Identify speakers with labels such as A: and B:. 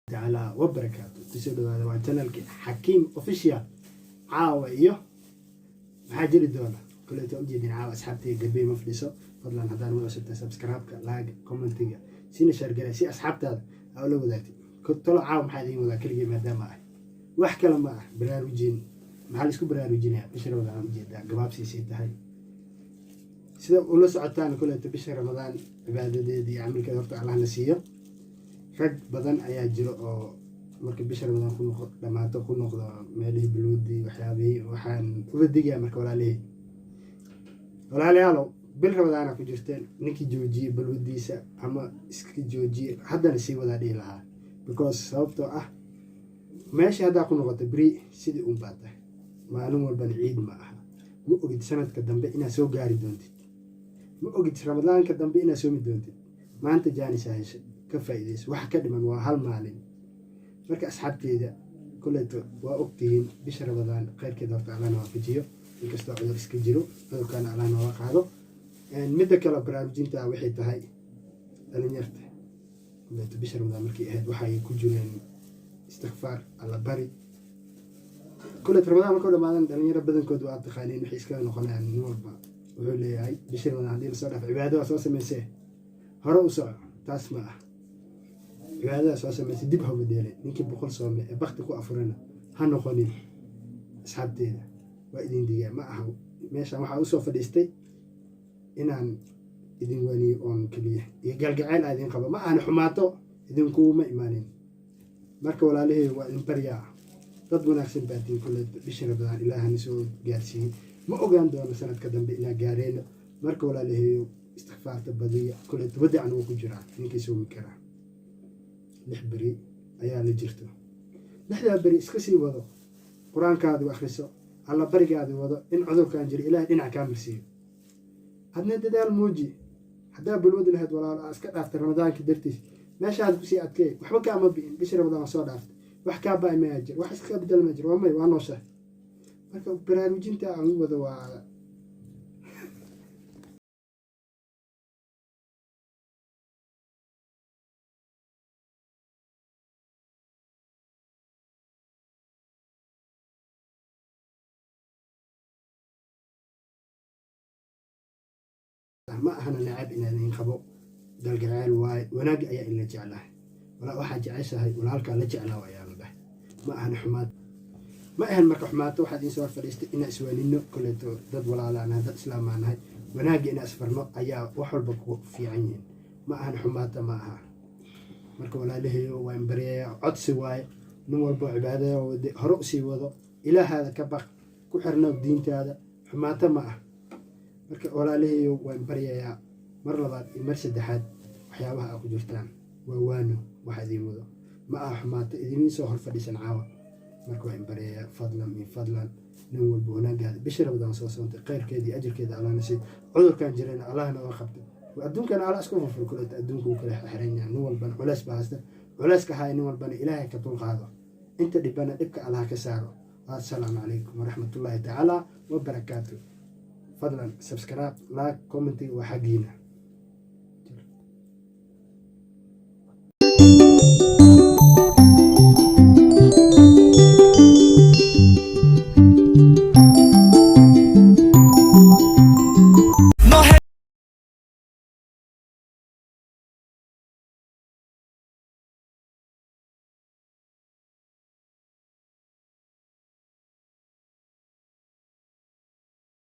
A: Tacaala wabarakaatu. Kusoo dhawaada, waa channelki Xakiim Official. Caawa iyo maxaa jiri doona? Kuleeta ujeedin, caawa asxaabtayga garbey ma fadhiso. Fadlan, haddaan uga cusubtahay, subscribe-ka, like, commentiga sina share garay si asxaabtaada aa ula wadaagtid. Talo, caawa maxaa idiin wadaa? Keligii maadaama ah, wax kale ma ah, baraarujin. Maxaa la isku baraarujinayaa? Bisha Ramadaan aan ujeedaa gabaabsiisay tahay. Sida ula socotaan, kuleeta bisha Ramadaan cibaadadeeda iyo camalkeeda horta Allahna siiyo. Rag badan ayaa jiro oo marka bisha Ramadaan ku noqo dhamaato ku noqdo meelihii balwadii, waxyaabihii. Waxaan uga digayaa marka walaalihii, walaalayaalow, bil Ramadaana ku jirteen. Ninkii joojiyey balwadiisa ama iska joojiyey haddana sii wadaa dhihi lahaa, because sababtoo ah meesha haddaa ku noqoto beri sidii un baa tahay. Maalin walbana ciid ma aha. Ma ogid sanadka dambe inaad soo gaari doontid, ma ogid Ramadaanka dambe inaad soomi doontid. Maanta chance aa heshay, ka faa'iidayso. Waxa ka dhiman waa hal maalin. Marka asxaabteeda, kolleeto waa ogtihiin bisha Ramadaan kheyrkeeda horta Allahna waafajiyo, inkastoo cudur iska jiro, cudurkaana Allah nooga qaado. Midda kale baraarujinta waxay tahay dhalinyarta. Kolleeto bisha Ramadaan markay ahayd waxay ku jireen istikfaar, Alla bari. Kolleeto Ramadaan markuu dhamaadan, dhalinyaro badankood waa taqaaniin, waxay iskaga noqonayaan. Nin walba wuxuu leeyahay bisha Ramadaan haddii lasoo dhaaf, cibaado waa soo samaysee, hore u soco. Taas ma ah. Cibaadada soo samaysay dib hauga dheelay. Ninkii 100 soome ee bakti ku afurana ha noqonin. Asxaabteeda, waa idin digaa. Ma aha meeshaan waxaa usoo fadhiistay inaan idin waniyo oon keliya iyo gaalgaceyl aa idin qabo. Ma ahna xumaato idinkuma imaanin. Marka walaalihey, waa idin baryaa. Dad wanaagsan baatiin. Kule bisha Ramadaan Ilaahana soo gaarsiiyey, ma ogaan doono sanadka dambe inaa gaareyno. Marka walaalaheeyo, istikfaarta badiya. Kule wadacan wuu ku jiraa ninkii soomi karaa. 6 beri ayaa la jirto. 6daa beri iska sii wado, qur-aankaadu akhriso, Alla barigaadi wado in cudurkan jiro Ilahay dhinac kaa marsiiyo. Hadna dadaal muuji. Haddaa balwadi lahayd, walaalo, aa iska dhaaftay Ramadaanka dartiis, meeshaad kusii adkeey. Waxba kaama bi'in. Bisha Ramadaan waa soo dhaaftay, wax kaa ba'i mayaa jir, wax iska bedel ma jir. Waa may, waa noosha. Marka baraarujinta aan u wado waa ma ahana nacab inaan idin qabo, galgaceel waaye. Wanaagga ayaa inla jeclahay. Waxaa jeceshahay walaalkaa la jeclaa ayaa la dhahay. Ma ahana xumaad, ma ahan. Marka xumaato waxaad iin soo hor fadhiistay inaan iswaanino. Koleeto dad walaalaanahay, dad islaamaanahay. Wanaagga inaan isfarno ayaa wax walba ku fiican yihiin. Ma ahan xumaata, ma aha. Marka walaalahayo, waa in baryayaa, codsi waaye. Nin walbo cibaadada wade hore usii wado, Ilaahaada ka baq, ku xirnow diintaada. Xumaato ma ah. Marka walaalahayo, waan baryayaa mar labaad iyo mar saddexaad, waxyaabaha aa ku jirtaan waa waano. Waxa idiin wado ma aha xumaato, idiin soo hor fadhiisan caawa. Marka waa in baryayaa, fadlan min fadlan, nin walba wanaagaada. Bisha Ramadaan soo soontay, khayrkeeda iyo ajirkeeda Allahna sii. Cudurkan jirana Allahna waa qabtay. Adduunkana Alla isku furfur. Kuleeta adduunka wuu kala xiran yahay. Nin walbana culeys baa haysta, culeyska haya nin walbana Ilaahay ka dulqaado, inta dhibana dhibka Allah ka saaro. Assalaamu calaykum waraxmatullaahi tacaala wabarakaatu. Fadlan subscribe, like, commentiga waa xaggiina.